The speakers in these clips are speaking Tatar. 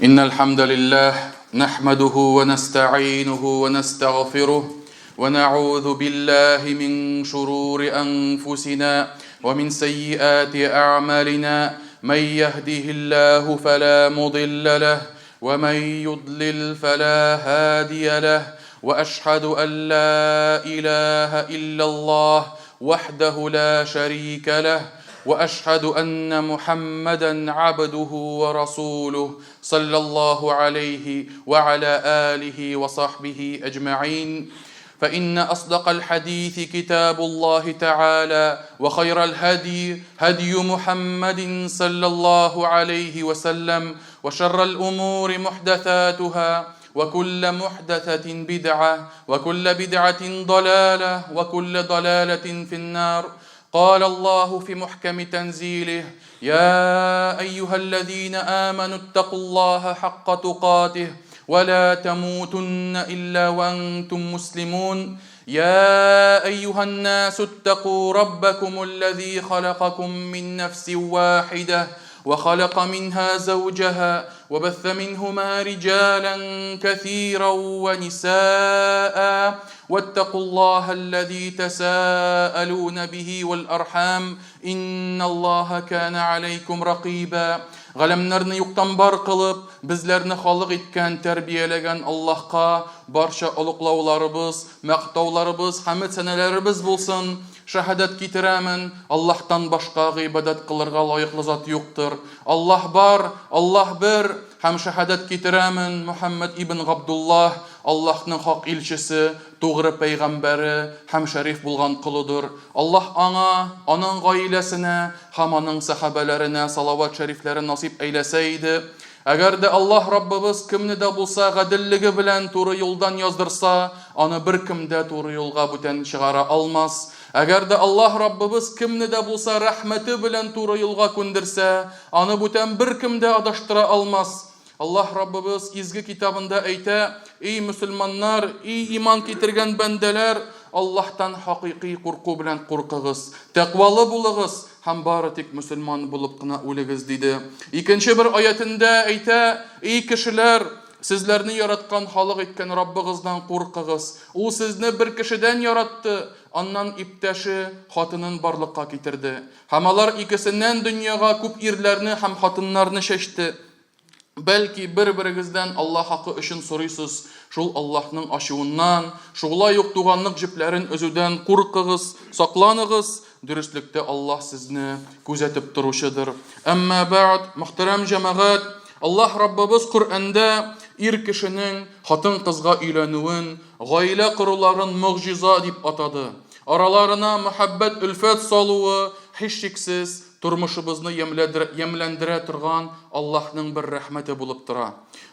إن الحمد لله نحمده ونستعينه ونستغفره ونعوذ بالله من شرور أنفسنا ومن سيئات أعمالنا من يهده الله فلا مضل له ومن يضلل فلا هادي له وأشهد أن لا إله إلا الله وحده لا شريك له وأشهد أن محمدا عبده ورسوله صلى الله عليه وعلى آله وصحبه أجمعين فإن أصدق الحديث كتاب الله تعالى وخير الهدي هدي محمد صلى الله عليه وسلم وشر الأمور محدثاتها وكل محدثة بدعة وكل بدعة ضلالة وكل ضلالة في النار قال الله في محكم تنزيله يا أيها الذين آمنوا اتقوا الله حق تقاته ولا تموتن إلا وأنتم مسلمون يا أيها الناس اتقوا ربكم الذي خلقكم من نفس واحدة وخلق منها زوجها وبث منهما رجالا كثيرا ونساء واتقوا الله الذي تساءلون به والأرحام إن الله كان عليكم رقيبا Галәмнәрне юктан бар кылып, безләрне халык иткән, тәрбияләгән Аллаһка барча олуглауларыбыз, мактауларыбыз, хәмед-сәнәләребез булсын. Шәһадәт китерәмен, Аллаһтан башка гыйбадәт кылырга лаеклы зат юктыр. Аллаһ бар, Аллаһ бер, һәм шәһадәт китерәмен, Мөхәммәд ибн Габдуллаһ, Аллаһның хак илчесе, тугры пәйгамбәре һәм шәриф булган колыдыр. Аллаһ аңа, аның гаиләсенә һәм аның сәхабәләренә салават шәрифләрен насыйп әйләсә иде. Әгәр дә Аллаһ Раббыбыз кемне дә булса гаделлеге белән туры юлдан яздырса, аны беркем дә туры юлга бүтән чыгара алмас. Әгәр дә Аллаһ Раббыбыз кемне дә булса рәхмәте белән туры юлга күндерсә, аны бүтән беркем дә адаштыра алмас. Аллаһ Раббыбыз изге китабында әйтә, Ий мөселманнар, ий иман китергән бәндәләр, Аллаһтан хакыйкый курку белән куркыгыз, тәкъвалы булыгыз һәм бары тик мөселман булып кына үлегез, диде. Икенче бер аятендә әйтә, Ий кешеләр, сезләрне яраткан халык иткән Раббыгыздан куркыгыз. Ул сезне бер кешедән яратты, аннан иптәше, хатынын барлыкка китерде. Һәм алар икесеннән дөньяга күп ирләрне һәм хатыннарны чәчте. Бәлки бер-берегездән Аллаһ хакы өчен сорыйсыз, шул Аллаһның ачуыннан, шулай ук туганлык җепләрен өзүдән куркыгыз, сакланыгыз, дөреслектә Аллаһ сезне күзәтеп торучыдыр. Әмма бәгъд, мөхтәрәм җәмәгать, Аллаһ Раббыбыз Коръәндә ир кешенең хатын-кызга өйләнүен, гаилә коруларын могҗиза дип атады. Араларына мәхәббәт-өлфәт салуы, һичшиксез, Тормышыбызны ямьләндерә торган Аллаһның бер рәхмәте булып тора.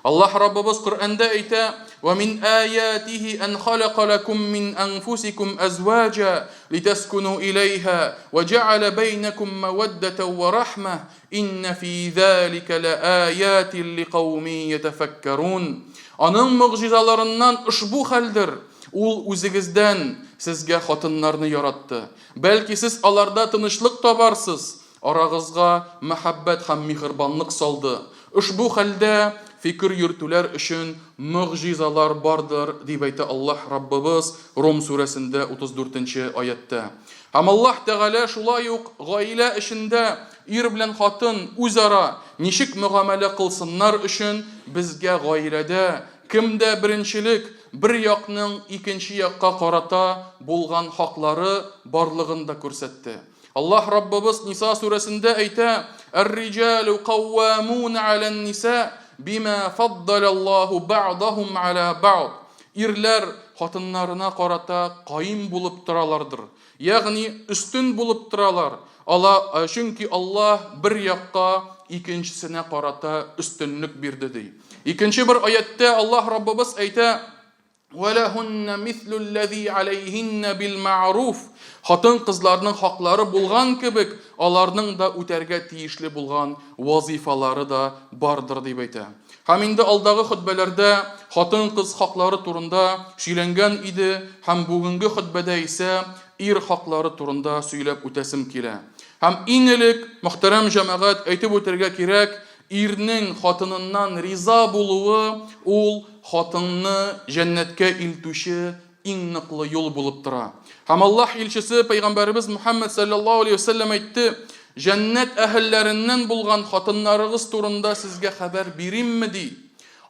Аллаһ Раббыбыз Коръәндә әйтә: "Ва мин аятихи ан халака лакум мин анфусикум азваҗа литаскуну иләйһа ва җәгъәлә бәйнәкум мәвәддәтән ва рахмә инна фи залика лааятин ликаумин ятәфәккәрун". Аның могҗизаларыннан ошбу хәлдер, ул үзегездән сезгә хатыннарны яратты. Бәлки сез аларда тынычлык табарсыз, арагызга мәхәббәт һәм миһербанлык салды. Ошбу хәлдә фикер йөртүләр өчен могҗизалар бардыр, дип әйтә Аллаһ Раббыбыз Рум сүрәсендә 34 нче аятьтә. Һәм Аллаһ Тәгалә шулай ук гаилә эчендә ир белән хатын үзара ничек мөгамәлә кылсыннар өчен безгә гаиләдә кемдә беренчелек, бер якның икенче якка карата булган хаклары барлыгын да күрсәтте. Аллаһ Раббыбыз Ниса сүрәсендә әйтә, Әр-риҗалу каввамун алән-ниса бима фаддалаллаһу бa'даһум аля бa'д. Ирләр хатыннарына карата каим булып торалардыр. Ягъни өстен булып торалар. Ала, чөнки Аллаһ бер якка икенчесенә карата өстенлек бирде ди. Икенче бер аятьтә Аллаһ Раббыбыз әйтә, «Вәләһунна мислүлләзи аләйһиннә билмәгъруф». Хатын-кызларның хаклары булган кебек, аларның да үтәргә тиешле булган вазифалары да бардыр дип әйтә. Һәм инде алдагы хөтбәләрдә хатын-кыз хаклары турында сөйләнгән иде, һәм бүгенге хөтбәдә исә ир хаклары турында сөйләп үтәсем килә. Һәм иң элек, мөхтәрәм җәмәгать, әйтеп үтәргә кирәк, Ирнең хатыныннан риза булуы ул хатынны җәннәткә илтүче иң ныклы юл булып тора. Һәм Аллаһ илчесе пәйгамбәребез Мухәммәд салләллаһу алейһи ва сәлләм әйтте, Җәннәт әһелләреннән булган хатыннарыгыз турында сезгә хәбәр биримме, ди.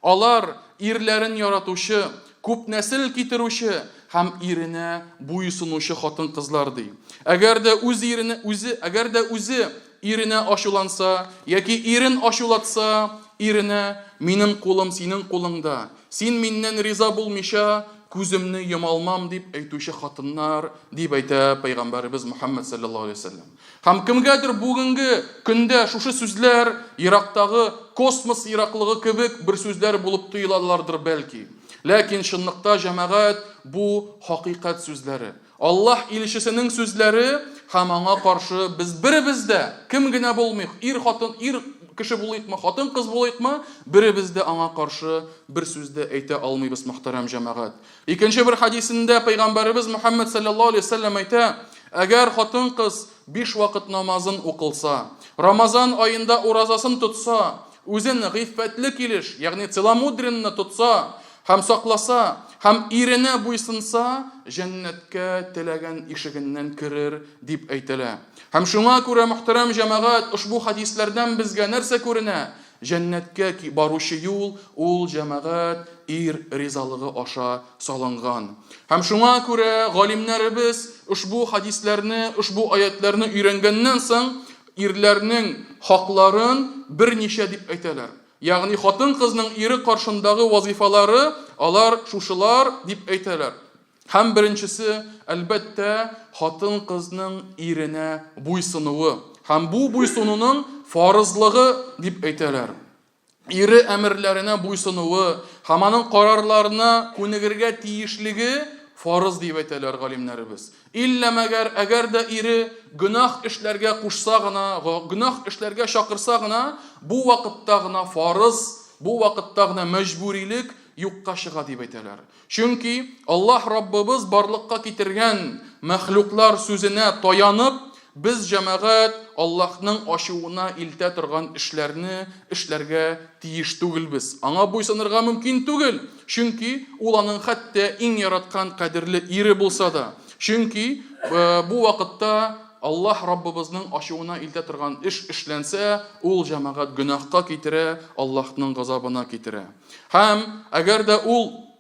Алар, ирләрен яратучы, күп нәсел китерүче һәм иренә буйсынучы хатын-кызлар, ди. Әгәр дә үз иренә, үзе, әгәр дә үзе иренә ачуланса яки ирен ачулатса, иренә, Минем кулым синең кулыңда, син миннән риза булмыйча, күземне йомалмам, дип әйтүче хатыннар, дип әйтә пәйгамбәребез Мөхәммәд салләллаһу алейһи ва сәлләм. Һәм кемгәдер бүгенге көндә шушы сүзләр ерактагы космос ераклыгы кебек бер сүзләр булып тоелалардыр бәлки. Ләкин чынлыкта, җәмәгать, бу хакыйкать сүзләре. Аллаһ илчесенең сүзләре һәм аңа каршы без беребез дә, кем генә булмыйк, ир хатын, ир кеше булыйкмы, хатын-кыз булыйкмы, беребез дә аңа каршы бер сүз дә әйтә алмыйбыз, мөхтәрәм җәмәгать. Икенче бер хәдисендә пәйгамбәребез Мөхәммәд салләллаһу алейһи ва сәлләм әйтә, Әгәр хатын-кыз биш вакыт намазын укылса, Рамазан аенда уразасын тотса, үзен гыйффәтле килеш, ягъни целомудренно тотса һәм сакласа, һәм иренә буйсынса, җәннәткә теләгән ишегеннән керер, дип әйтелә. Һәм шуңа күрә, мөхтәрәм җәмәгать, ошбу хәдисләрдән безгә нәрсә күренә? Җәннәткә баручы юл, ул, җәмәгать, ир ризалыгы аша салынган. Һәм шуңа күрә галимнәребез ошбу хәдисләрне, ошбу аятьләрне өйрәнгәннән соң, ирләрнең хакларын берничә дип әйтәләр. Ягъни хатын-кызның ире каршындагы вазыйфалары, алар шушылар дип әйтәләр. Һәм беренчесе, әлбәттә, хатын-кызның иренә буйсынуы. Һәм бу буйсынуның фарызлыгы дип әйтәләр. Ире әмерләренә буйсынуы һәм аның карарларына күнегергә тиешлеге фарыз дип әйтәләр галимнәребез. Иллә мәгәр, әгәр дә ире гөнаһ эшләргә кушса гына, гөнаһ эшләргә чакырса гына, бу вакытта гына фарыз, бу вакытта гына мәҗбүрилек юкка чыга дип әйтәләр. Чөнки Аллаһ Раббыбыз барлыкка китергән мәхлуклар сүзенә таянып, без, җәмәгать, Аллаһның ачуына илтә торган эшләрне эшләргә тиеш түгелбез. Аңа буйсынырга мөмкин түгел, чөнки ул аның хәтта иң яраткан кадерле ире булса да. Чөнки бу вакытта Аллаһ Раббыбызның ачуына илтә торган эш эшләнсә, ул, җәмәгать, гөнаһка китерә, Аллаһның газабына китерә. Һәм әгәр дә ул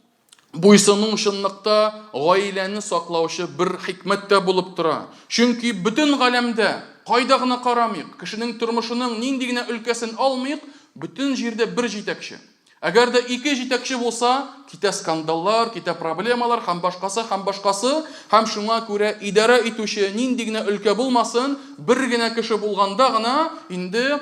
буйсыну чынлыкта гаиләне саклаучы бер хикмәт тә булып тора. Чөнки бөтен галәмдә, кайда гына карамыйк, кешенең тормышының нинди генә өлкәсен алмыйк, бөтен җирдә бер җитәкче. Әгәр дә ике җитәкче булса, китә скандаллар, китә проблемалар һәм башкасы, һәм башкасы. Һәм шуңа күрә идарә итүче нинди генә өлкә булмасын, бер генә кеше булганда гына инде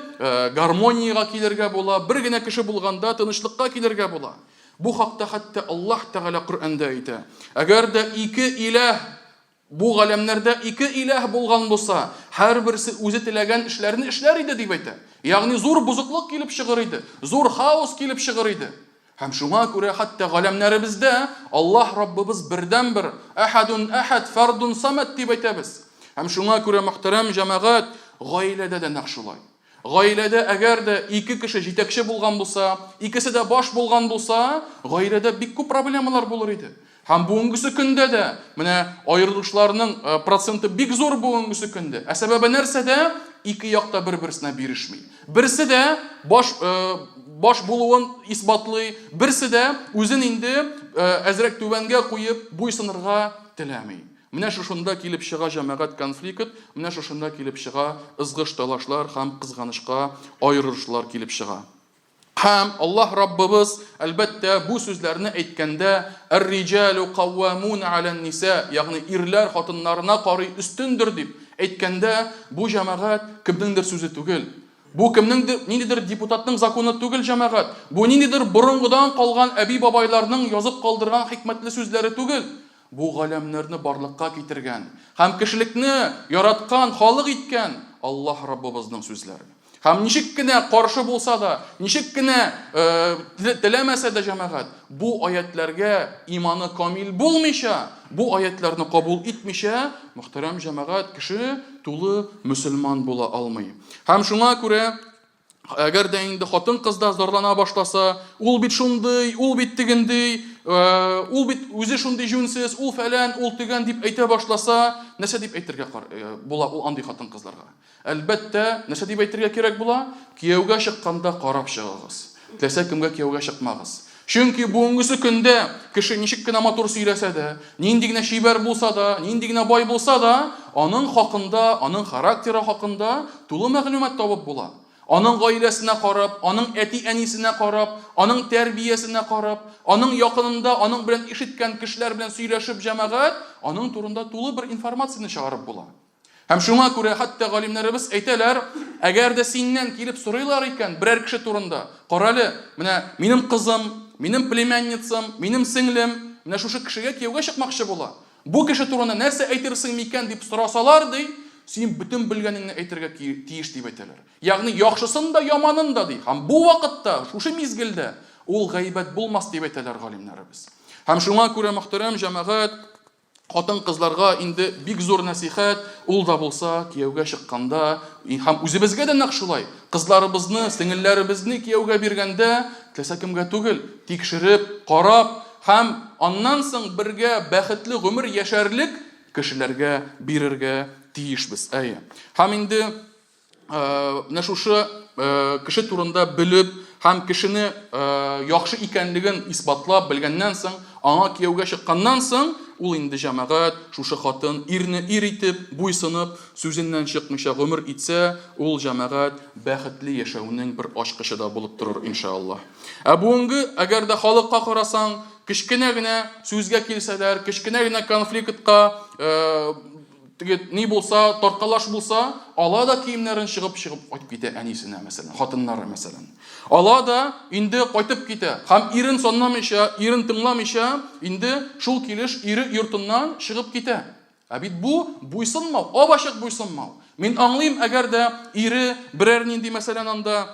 гармониягә килергә була, бер генә кеше булганда тынычлыкка килергә була. Бу хакта хәтта Аллаһ Тәгалә Коръәндә әйтә. Әгәр дә ике иләһ, бу галәмнәрдә ике иләһ булган булса, һәрберсе үзе теләгән эшләрне эшләр иде, дип әйтә. Ягъни зур бозыклык килеп чыгыр иде, зур хаос килеп чыгыр иде. Һәм шуңа күрә хәтта галәмнәребездә Аллаһ Раббыбыз бердәнбер, Әхәдун әхәд, фәрдун самәд дип әйтәбез. Һәм шуңа күрә, мөхтәрәм җәмәгать, гаиләдә дә нәкъ шулай. Гаиләдә әгәр дә ике кеше җитәкче булган булса, икесе дә баш булган булса, гаиләдә бик күп проблемалар булыр иде. Һәм бүгенгесе көндә дә менә аерылышларның проценты бик зур бүгенгесе көндә. Ә сәбәбе нәрсәдә? Ике як та бер-берсенә бирешми. Берсе дә баш баш булуын исбатлый, берсе дә үзен инде әзрәк түбәнгә куеп буйсынырга теләми. Менә шушында килеп чыга җәмәгать конфликт, менә шушында килеп чыга ызгыш-талашлар һәм кызганычка аерылышлар килеп чыга. Һәм Аллаһ Раббыбыз, әлбәттә, бу сүзләрне әйткәндә, Әр-риҗалу каввамуна алән-ниса, ягъни ирләр хатыннарына карый өстендер дип әйткәндә, бу җәмәгать кемнеңдер сүзе түгел. Бу кемнеңдер, ниндидер депутатның законы түгел, җәмәгать. Бу ниндидер борынгыдан калган әби-бабайларның язып калдырган хикмәтле сүзләре түгел. Бу галәмнәрне барлыкка китергән һәм кешелекне яраткан, халык иткән Аллаһ Раббыбызның сүзләре. Һәм ничек кенә каршы булса да, ничек кенә теләмәсә дә җәмәгать, бу аятьләргә иманы камил булмыйча, бу аятьләрне кабул итмичә, мөхтәрәм җәмәгать, кеше тулы мөселман була алмый. Һәм шуңа күрә Әгәр дә инде хатын-кыз да зарлана башласа, ул бит шундый, ул бит тегендей, ул бит үзе шундый җүнсез, ул фәлән, ул төгән дип әйтә башласа, нәрсә дип әйтергә була ул андый хатын-кызларга? Әлбәттә, нәрсә дип әйтергә кирәк була? Кияүгә чыкканда карап чыгыгыз. Теләсә кемгә кияүгә чыкмагыз. Чөнки бүгенгесе көндә кеше ничек кенә матур сөйләсә дә, нинди генә чибәр булса да, нинди генә бай булса да, аның хакында, аның характеры хакында тулы мәгълүмат табып була. Аның гаиләсенә карап, аның әти-әнисенә карап, аның тәрбиясенә карап, аның якынында, аның белән эш иткән кешеләр белән сөйләшеп җәмәгать, аның турында тулы бер информацияне чыгарып була. Һәм шуңа күрә хәтта галимнәребез әйтәләр, әгәр дә синнән килеп сорыйлар икән берәр кеше турында, карале, менә минем кызым, минем племянницам, минем сеңлем менә шушы кешегә кияүгә чыкмакчы була. Бу кеше турында нәрсә әйтерсең микән дип сорасалар, ди, син бөтен белгәнеңне әйтергә тиеш дип әйтәләр. Ягъни яхшысын да, яманын да, ди. Һәм бу вакытта, шушы мизгелдә ул гайбәт булмас дип әйтәләр галимнәребез. Һәм шуңа күрә, мөхтәрәм җәмәгать, Хатын-кызларга инде бик зур нәсыйхәт, ул да булса кияүгә чыкканда, һәм үзебезгә дә нәкъ шулай, кызларыбызны, сеңелләребезне кияүгә биргәндә, теләсә кемгә түгел, тикшереп, карап һәм аннан соң бергә бәхетле гомер яшәрлек кешеләргә бирергә тиешбез. Әйе. Һәм инде менә шушы кеше турында белеп һәм кешене яхшы икәнлеген исбатлап белгәннән соң, аңа кияүгә чыкканнан соң, ул инде җәмәгать, шушы хатын ирне ир итеп, буйсынып, сүзеннән чыкмыйча гомер итсә, ул җәмәгать бәхетле яшәүнең бер ачкычы да булып торыр, иншаллаһ. Ә бүгенге, әгәр дә халыкка карасаң, кечкенә генә сүзгә килсәләр, кечкенә генә конфликтка Теге ни булса, тарткалаш булса, ала да киемнәрен чыгып-чыгып кайтып китә әнисенә, мәсәлән, хатыннары, мәсәлән. Ала да инде кайтып китә. Һәм ирен санламыйча, ирен тыңламыйча, инде шул килеш ире йортыннан чыгып китә. Ә бит бу буйсынмау, ап-ачык буйсынмау. Мин аңлыйм, әгәр дә ире берәр нинди, мәсәлән, анда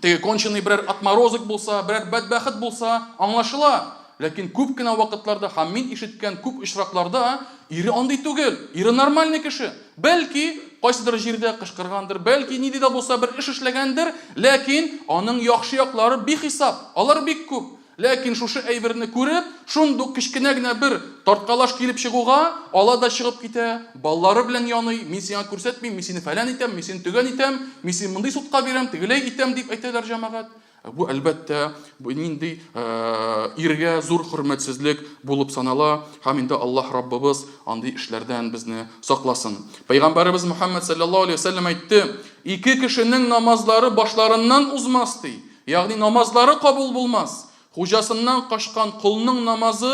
Теге конченый берәр отморозок булса, берәр бәдбәхет булса, аңлашыла. Ләкин күп кенә вакытларда һәм мин ишеткән күп очракларда ире андый түгел, ире нормальный кеше. Бәлки, кайсыдыр җирдә кычкыргандыр, бәлки, нинди дә булса бер эш эшләгәндер, ләкин аның яхшы яклары бихисап, алар бик күп. Ләкин шушы әйберне күреп, шундук кечкенә генә бер тарткалаш килеп чыгуга, ала да чыгып китә, балалары белән яный, мин сиңа күрсәтмим, мин сине фәлән итәм, мин сине төгән итәм, мин сине мондый судка бирәм, тегеләй итәм, дип әйтәләр җәмәгать. Бу, әлбәттә, бу нинди иргә зур хөрмәтсезлек булып санала, һәм инде Аллаһ Раббыбыз андый эшләрдән безне сакласын. Пәйгамбәребез Мөхәммәд салләллаһу алейһи ва сәлләм әйтте, ике кешенең намазлары башларыннан узмас, ди. Ягъни намазлары кабул булмас. Хуҗасыннан качкан колның намазы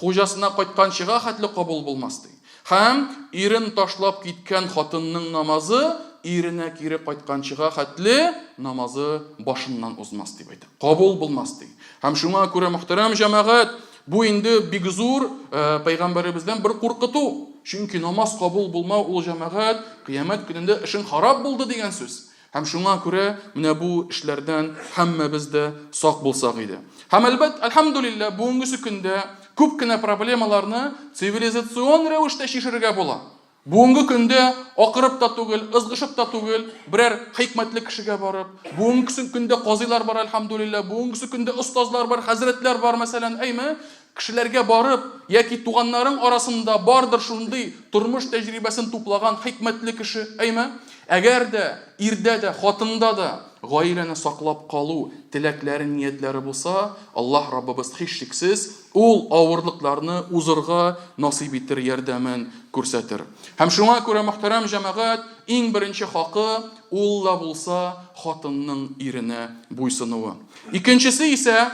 хуҗасына кайтканчыга хәтле кабул булмас, ди. Һәм ирен ташлап киткән хатынның намазы иренә кире кайтканчыга хәтле намазы башыннан узмас, дип әйтә. Кабул булмас, ди. Һәм шуңа күрә, мөхтәрәм җәмәгать, бу инде бик зур пәйгамбәребездән бер куркыту. Чөнки намаз кабул булмау ул, җәмәгать, кыямәт көнендә эшең харап булды дигән сүз. Һәм шуңа күрә менә бу эшләрдән һәммәбез дә сак булсак иде. Һәм әлбәт, әлхәмдүлилләһ, бүгенгесе көндә күп кенә проблемаларны цивилизацион рәвештә чишергә була. Бүгенге көндә акырып та түгел, ызгышып та түгел, берәр хикмәтле кешегә барып, бүгенгесе көндә казыйлар бар, әлхәмдүлилләһ, бүгенгесе көндә остазлар бар, хәзрәтләр бар, мәсәлән, әйме, кешеләргә барып, яки туганнарың арасында бардыр шундый тормыш тәҗрибәсен туплаган хикмәтле кеше, әйме? Әгәр дә ирдә дә, хатында да гаиләне саклап калу теләкләре, ниятләре булса, Аллаһ Раббыбыз һичшиксез ул авырлыкларны узырга насыйп итер, ярдәмен күрсәтер. Һәм шуңа күрә, мөхтәрәм җәмәгать, иң беренче хакы, ул да булса хатынның иренә буйсынуы. Икенчесе исә,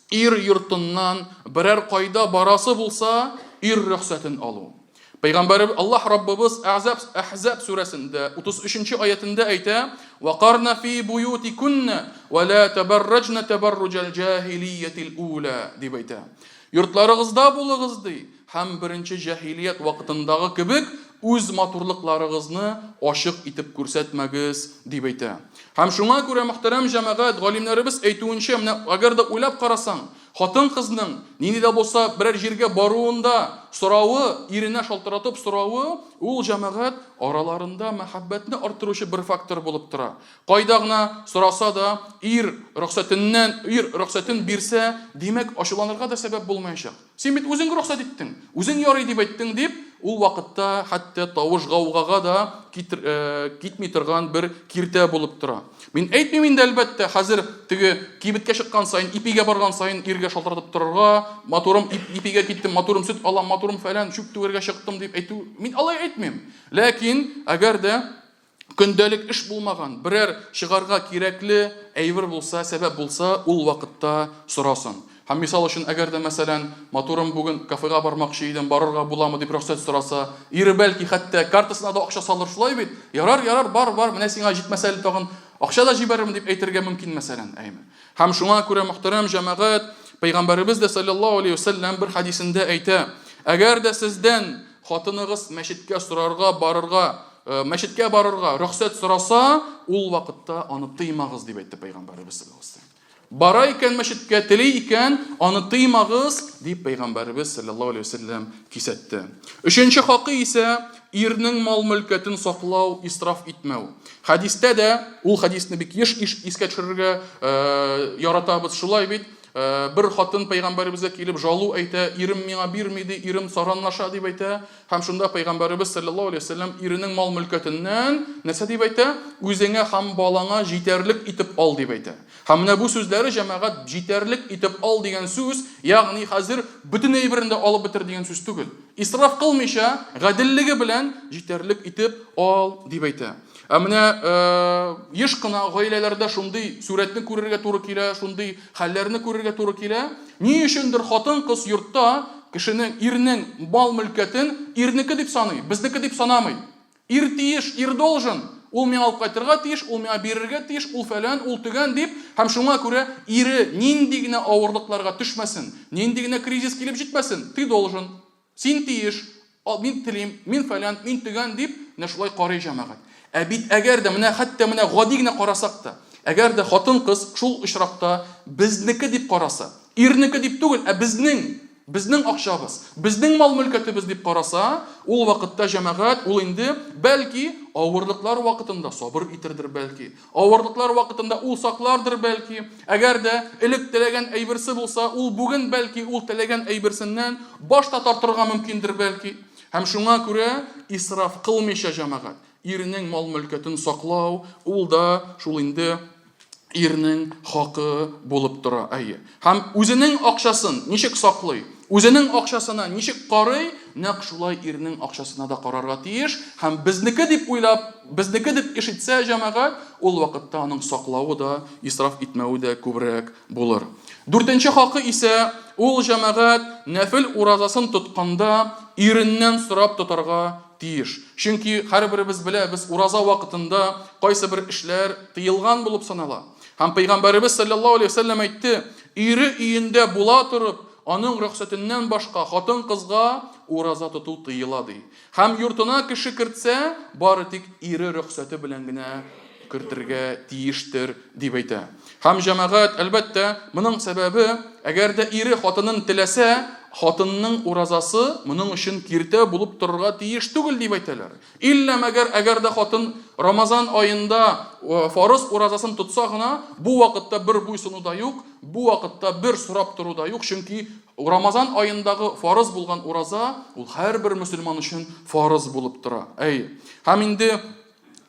Ир йортыннан берәр кайда барасы булса, ир рөхсәтен алу. Пәйгамбәребез Аллаһ Раббыбыз Әхзаб Әхзаб сүрәсендә 33 нче аятендә әйтә: "Вакарна фи буютикунна ва ла табарраҗна табарруҗал җаһилиятил ула" дип әйтә. Йортларыгызда булыгыз ди, һәм беренче җаһилият вакытындагы кебек үз матурлыкларыгызны ачык итеп күрсәтмәгез, дип әйтә. Һәм шуңа күрә, мөхтәрәм җәмәгать, галимнәребез әйтүенчә, менә әгәр дә уйлап карасаң, хатын-кызның нинди дә булса берәр җиргә баруында соравы, иренә шалтыратып соравы, ул, җәмәгать, араларында мәхәббәтне арттыручы бер фактор булып тора. Кайда гына сораса да, ир рөхсәтеннән, ир рөхсәтен бирсә, димәк, ачуланырга да сәбәп булмаячак. Син бит үзең рөхсәт иттең, үзең ярый дип әйттең, дип, ул вакытта хәтта тавыш-гаугага да китми торган бер киртә булып тора. Мин әйтмим инде, әлбәттә, хәзер теге кибеткә чыккан саен, ипигә барган саен иргә шалтыратып торырга, матурым, ипигә киттем, матурым, сөт алам, матурым, фәлән, чүп түгәргә чыктым дип әйтү, мин алай әйтмим. Ләкин, әгәр дә көндәлек эш булмаган, берәр чыгарга кирәкле әйбер булса, сәбәп булса, ул вакытта сорасын. Һәм мисал өчен, әгәр дә, мәсәлән, матурым, бүген кафега бармакчы идем, барырга буламы дип рөхсәт сораса, ире бәлки хәтта картасына да акча салыр, шулай бит? Ярар, ярар, бар, бар, менә сиңа җитмәсә әле тагын акча да җибәрермен дип әйтергә мөмкин, мәсәлән, әйме. Һәм шуңа күрә, мөхтәрәм җәмәгать, Пәйгамбәребез дә салләллаһу алейһи ва сәлләм бер хәдисендә әйтә, әгәр дә сездән хатыныгыз мәчеткә сорарга барырга, мәчеткә барырга рөхсәт сораса, ул вакытта аны тыймагыз, дип әйтте Пәйгамбәребез салләллаһу алейһи ва сәлләм. Бара икән мәчеткә, тели икән, аны тыймагыз, дип Пәйгамбәребез салләллаһу алейһи ва сәлләм кисәтте. Өченче хакы исә ирнең мал-мөлкәтен саклау, исраф итмәү. Хәдистә дә, ул хәдисне бик еш искә төшерергә яратабыз, шулай бит? Бер хатын Пәйгамбәребезгә килеп жалу әйтә, ирем миңа бирми ди, ирем саранлаша дип әйтә. Һәм шунда Пәйгамбәребез салләллаһу алейһи ва сәлләм иренең мал-мөлкәтеннән нәрсә дип әйтә? Үзеңә һәм балаңа җитәрлек итеп ал дип әйтә. Һәм менә бу сүзләре, җәмәгать, җитәрлек итеп ал дигән сүз, ягъни хәзер бөтен әйберен дә алып бетер дигән сүз түгел. Исраф кылмыйча, гаделлеге белән җитәрлек итеп ал дип әйтә. Ә менә еш кына гаиләләрдә шундый сурәтне күрергә туры килә, шундый хәлләрне күрергә туры килә. Ни өчендер хатын-кыз йортта кешенең, ирнең мал-мөлкәтен ирнеке дип саный, безнеке дип санамый. Ир тиеш, ир должен, ул миңа алып кайтырга тиеш, ул миңа бирергә тиеш, ул фәлән, ул төгән дип, һәм шуңа күрә ире нинди генә авырлыкларга төшмәсен, нинди генә кризис килеп җитмәсен, ты должен, син тиеш, мин телим, мин фәлән, мин төгән дип, менә шулай карый җәмәгать. Ә бит әгәр дә, менә хәтта менә гади генә карасак та, әгәр дә хатын-кыз шул очракта безнеке дип караса, ирнеке дип түгел, ә безнең, безнең акчабыз, безнең мал-мөлкәтебез дип караса, ул вакытта җәмәгать, ул инде, бәлки, авырлыклар вакытында сабыр итердер, бәлки, авырлыклар вакытында ул саклардыр, бәлки, әгәр дә элек теләгән әйберсе булса, ул бүген, бәлки, ул теләгән әйберсеннән баш та тартырга мөмкиндер, бәлки. Һәм шуңа күрә исраф кылмыйча, җәмәгать, ирнең мал-мөлкәтен саклау, ул да шул инде ирнең хакы булып тора. Әйе. Һәм үзенең акчасын ничек саклый, үзенең акчасына ничек карый, нәкъ шулай ирнең акчасына да карарга тиеш. Һәм безнеке дип уйлап, безнеке дип эш итсә җәмәгать, ул вакытта аның саклавы да, исраф итмәве дә күбрәк булыр. Дүртенче хакы исә, ул җәмәгать нәфел уразасын тотканда иреннән сорап тотарга тиеш. Чөнки һәрберебез беләбез, ураза вакытында кайсы бер эшләр тыелган булып санала. Һәм Пәйгамбәребез салләллаһу алейһи ва сәлләм әйтте, ире өендә була торып, аның рөхсәтеннән башка хатын-кызга ураза тоту тыела, ди. Һәм йортына кеше кертсә, бары тик ире рөхсәте белән генә кертергә тиештер, дип әйтә. Һәм җәмәгать, әлбәттә, моның сәбәбе, әгәр дә ире хатынын теләсә, хатынның уразасы моның өчен киртә булып торырга тиеш түгел, дип әйтәләр. Иллә мәгәр, әгәр дә хатын Рамазан аенда фарыз уразасын тотса гына, бу вакытта бер буйсыну да юк, бу вакытта бер сорап тору да юк, чөнки Рамазан аендагы фарыз булган ураза, ул һәрбер мөселман өчен фарыз булып тора. Әй. Һәм инде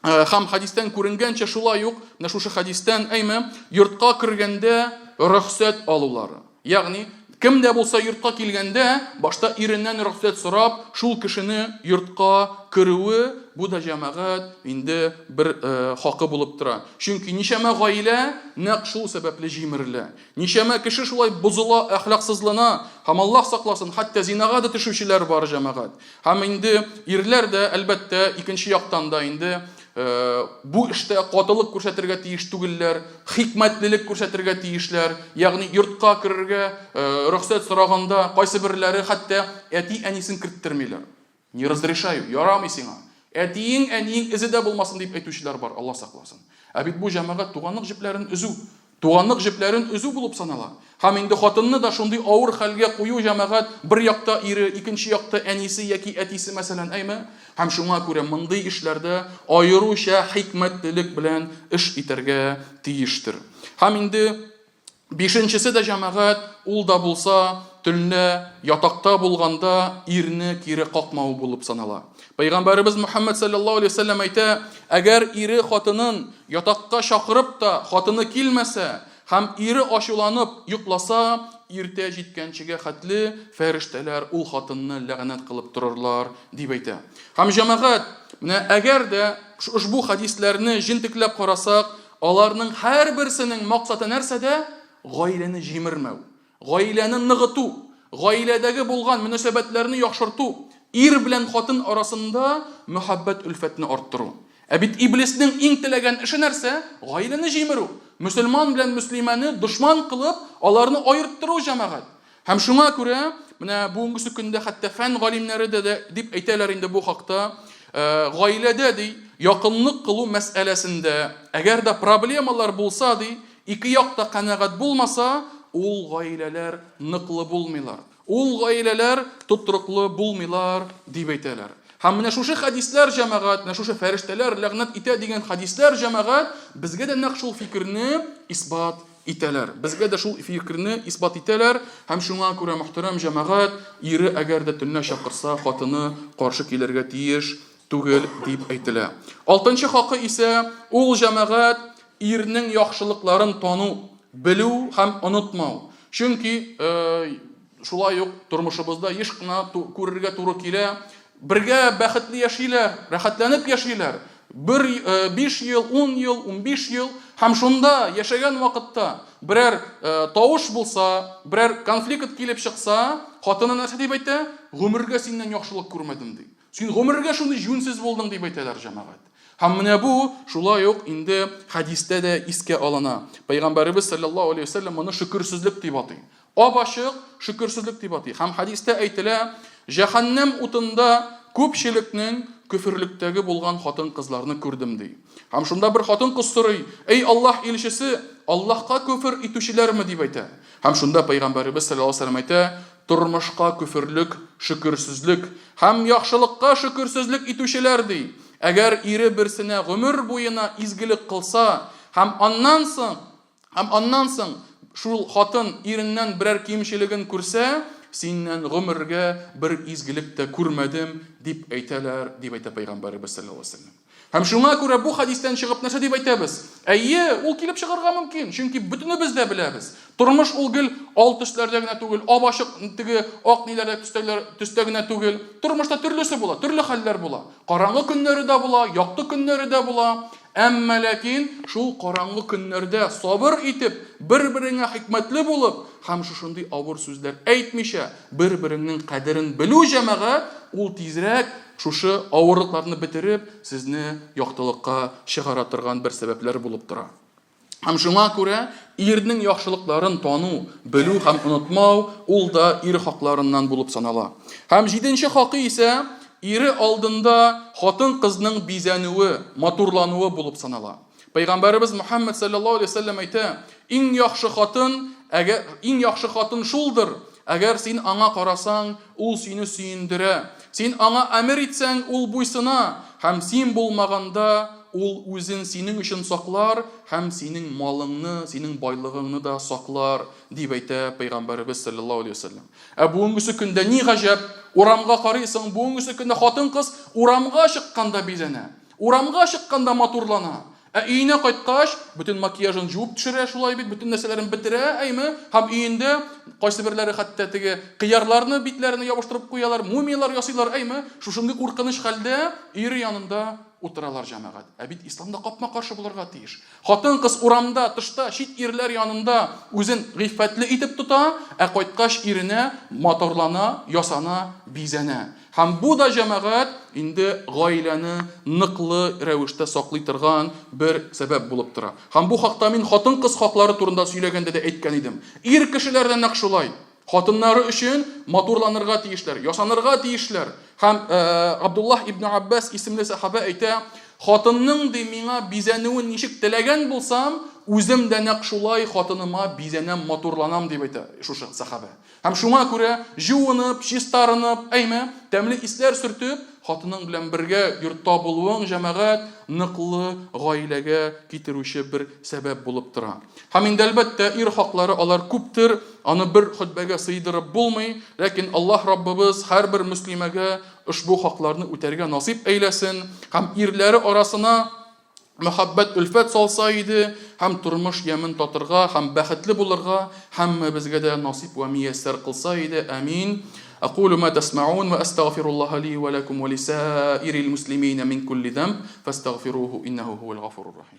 Һәм хәдистән күренгәнчә, шулай ук, менә шушы хәдистән, әйме, йортка кергәндә рөхсәт алулары. Ягъни, кем дә булса йортка килгәндә, башта иреннән рөхсәт сорап, шул кешене йортка керүе, бу да җәмәгать инде бер хакы булып тора. Чөнки ничәмә гаилә нәкъ шул сәбәпле җимерелә. Ничәмә кеше шулай бозыла, әхлаксызлана, һәм Аллаһ сакласын, хәтта зинага да төшүчеләр бар, җәмәгать. Һәм инде ирләр дә, әлбәттә, икенче яктан да инде бу эштә катылык күрсәтергә тиеш түгелләр, хикмәтлелек күрсәтергә тиешләр. Ягъни йортка керергә рөхсәт сораганда кайсыберләре хәтта әти-әнисен керттермиләр. Не разрешаю, ярамый сиңа. Әтиең, әниең эзе дә булмасын дип әйтүчеләр бар, Алла сакласын. Ә бит бу җәмәгать туганлык җепләрен өзү. Туганлык җепләрен өзү булып санала. Һәм инде хатынны да шундый авыр хәлгә кую җәмәгать, бер якта ире, икенче якта әнисе яки әтисе, мәсәлән, әйме? Һәм шуңа күрә мондый эшләрдә аеруча хикмәтлелек белән эш итәргә тиештер. Һәм инде бишенчесе дә җәмәгать, ул да булса төнлә ятакта булганда ирне кире какмау булып санала. Пәйгамбәребез Мөхәммәд салләллаһу алейһи ва сәлләм әйтә, әгәр ире хатынын ятакка чакырып та, хатыны килмәсә һәм ире ачуланып йокласа, иртә җиткәнчегә хәтле фәрештәләр ул хатынны ләгънәт кылып торырлар, дип әйтә. Һәм җәмәгать, менә әгәр дә ошбу хәдисләрне җентекләп карасак, аларның һәрберсенең максаты нәрсәдә? Гаиләне җимермәү. Гаиләне ныгыту, гаиләдәге булган мөнәсәбәтләрне яхшырту, ир белән хатын арасында мөхәббәт-өлфәтне арттыру. Ә бит иблиснең иң теләгән эше нәрсә? Гаиләне җимерү. Мөселман белән мөслимәне дошман кылып, аларны аерттыру, җәмәгать. Һәм шуңа күрә, менә бүгенгесе көндә хәтта фән галимнәре дә дип әйтәләр инде бу хакта, гаиләдә ди, якынлык кылу мәсьәләсендә, әгәр дә проблемалар булса ди, Ике як та канәгать булмаса, ул гаиләләр ныклы булмыйлар. Ул гаиләләр тотрыклы булмыйлар, дип әйтәләр. Һәм менә шушы хәдисләр, җәмәгать, менә шушы фәрештәләр ләгънәт итә дигән хәдисләр, җәмәгать, безгә дә нәкъ шул фикерне исбат итәләр. Безгә дә шул фикерне исбат итәләр. Һәм шуңа күрә, мөхтәрәм җәмәгать, ире әгәр дә төнлә чакырса, хатыны каршы килергә тиеш түгел, дип әйтелә. Алтынчы хакы исә, ул җәмәгать, ирнең яхшылыкларын тану, белү һәм онытмау. Чөнки шулай ук тормышыбызда еш кына күрергә туры килә, бергә бәхетле яшиләр, рәхәтләнеп яшиләр. Бер, 5 ел, 10 ел, 15 ел һәм шунда яшәгән вакытта берәр тавыш булса, берәр конфликт килеп чыкса, хатыны нәрсә дип әйтә? Гомергә синнән яхшылык күрмәдем, ди. Син гомергә шундый җүнсез булдың, дип әйтәләр җәмәгать. Һәм менә бу шулай ук инде хәдистә дә искә алына. Пәйгамбәребез саллаллаһу алейһи вәсәлләм моны шөкерсезлек дип атый. Ап-ачык шөкерсезлек дип атый. Һәм хәдистә әйтелә, җәһәннәм утында күпчелекнең көферлектәге булган хатын-кызларны күрдем, ди. Һәм шунда бер хатын-кыз сорый, Эй Аллаһ илчесе, Аллаһка көфер итүчеләрме, дип әйтә. Һәм шунда пәйгамбәребез саллаллаһу алейһи вәсәлләм әйтә, Тормышка көферлек, шөкерсезлек һәм яхшылыкка шөкерсезлек итүчеләр, ди. Әгәр ире берсенә гомер буена изгелек кылса һәм аннан соң, һәм аннан соң шул хатын иреннән берәр кимчелеген күрсә, синнән гомергә бер изгелек тә күрмәдем, дип әйтәләр, дип әйтә пәйгамбәребез салләллаһу алейһи ва сәлләм. Һәм шуңа күрә бу хәдистән чыгып нәрсә дип әйтәбез? Әйе, ул килеп чыгарга мөмкин, чөнки бөтенебез дә беләбез. Тормыш ул гел ал төсләрдә генә түгел, ап-ачык теге ак ниләрдә төстәләр, төстә генә түгел. Тормышта төрлесе була, төрле хәлләр була. Караңгы көннәре дә була, якты көннәре дә була. Әмма ләкин шул караңгы көннәрдә сабыр итеп, бер-береңә хикмәтле булып һәм шушындый авыр сүзләр әйтмичә, бер-береңнең кадерен белү, җәмәгать, ул тизрәк Шушы авырлыкларны бетереп, сезне яктылыкка чыгара торган бер сәбәпләр булып тора. Һәм шуңа күрә ирнең яхшылыкларын тану, белү һәм онытмау, ул да ир хакларыннан булып санала. Һәм җиденче хакы исә ире алдында хатын-кызның бизәнүе, матурлануы булып санала. Пәйгамбәребез Мөхәммәд салләллаһу алейһи ва сәлләм әйтә, Иң яхшы хатын, әгәр иң яхшы хатын шулдыр, әгәр син аңа карасаң, ул сине сөендерә. Син аңа әмер итсәң, ул буйсына, һәм син булмаганда, ул үзен синең өчен саклар һәм синең малыңны, синең байлыгыңны да саклар, дип әйтә Пәйгамбәребез салләллаһу алейһи ва сәлләм. Ә бүгенгесе көндә ни гаҗәп, урамга карыйсың, бүгенгесе көндә хатын-кыз урамга чыкканда бизәнә. Урамга чыкканда матурлана, ә өенә кайткач, бөтен макияжын җуып төшерә, шулай бит, бөтен нәрсәләрен бетерә, әйме? Һәм өендә кайсыберләре хәтта теге кыярларны битләренә ябыштырып куялар, мумияләр ясыйлар, әйме? Шушындый куркыныч хәлдә ире янында утыралар, җәмәгать. Ә бит исламда капма-каршы булырга тиеш. Хатын-кыз урамда, тышта, чит ирләр янында үзен гыйффәтле итеп тота, ә кайткач иренә матурлана, ясана, бизәнә. Һәм бу да, җәмәгать, инде гаиләне ныклы рәвештә саклый торган бер сәбәп булып тора. Һәм бу хакта мин хатын-кыз хаклары турында сөйләгәндә дә әйткән идем. Ир кешеләр дә нәкъ шулай. Хатыннары өчен матурланырга тиешләр, ясанырга тиешләр. Һәм Абдуллаһ ибн Аббас исемле сәхабә әйтә, хатынның ди миңа бизәнүен ничек теләгән булсам, үзем дә нәкъ шулай хатыныма бизәнәм, матурланам, дип әйтә шушы сәхабә. Һәм шуңа күрә җуынып, чистарынып, әйме, тәмле исләр сөртеп, хатының белән бергә йортта булуың, җәмәгать, ныклы гаиләгә китерүче бер сәбәп булып тора. Һәм инде, әлбәттә, ир хаклары алар күптер, аны бер хөтбәгә сыйдырып булмый, ләкин Аллаһ Раббыбыз һәрбер мөслимәгә ошбу хакларны үтәргә насыйп әйләсен һәм ирләре арасына мәхәббәт, өлфәт салса иде һәм тормыш ямен татырга һәм бәхетле булырга һәммәбезгә дә насыйп вә мияссәр кылса иде. Амин. أقول ما تسمعون وأستغفر الله لي ولكم ولسائر المسلمين من كل ذنب فاستغفروه إنه هو الغفور الرحيم.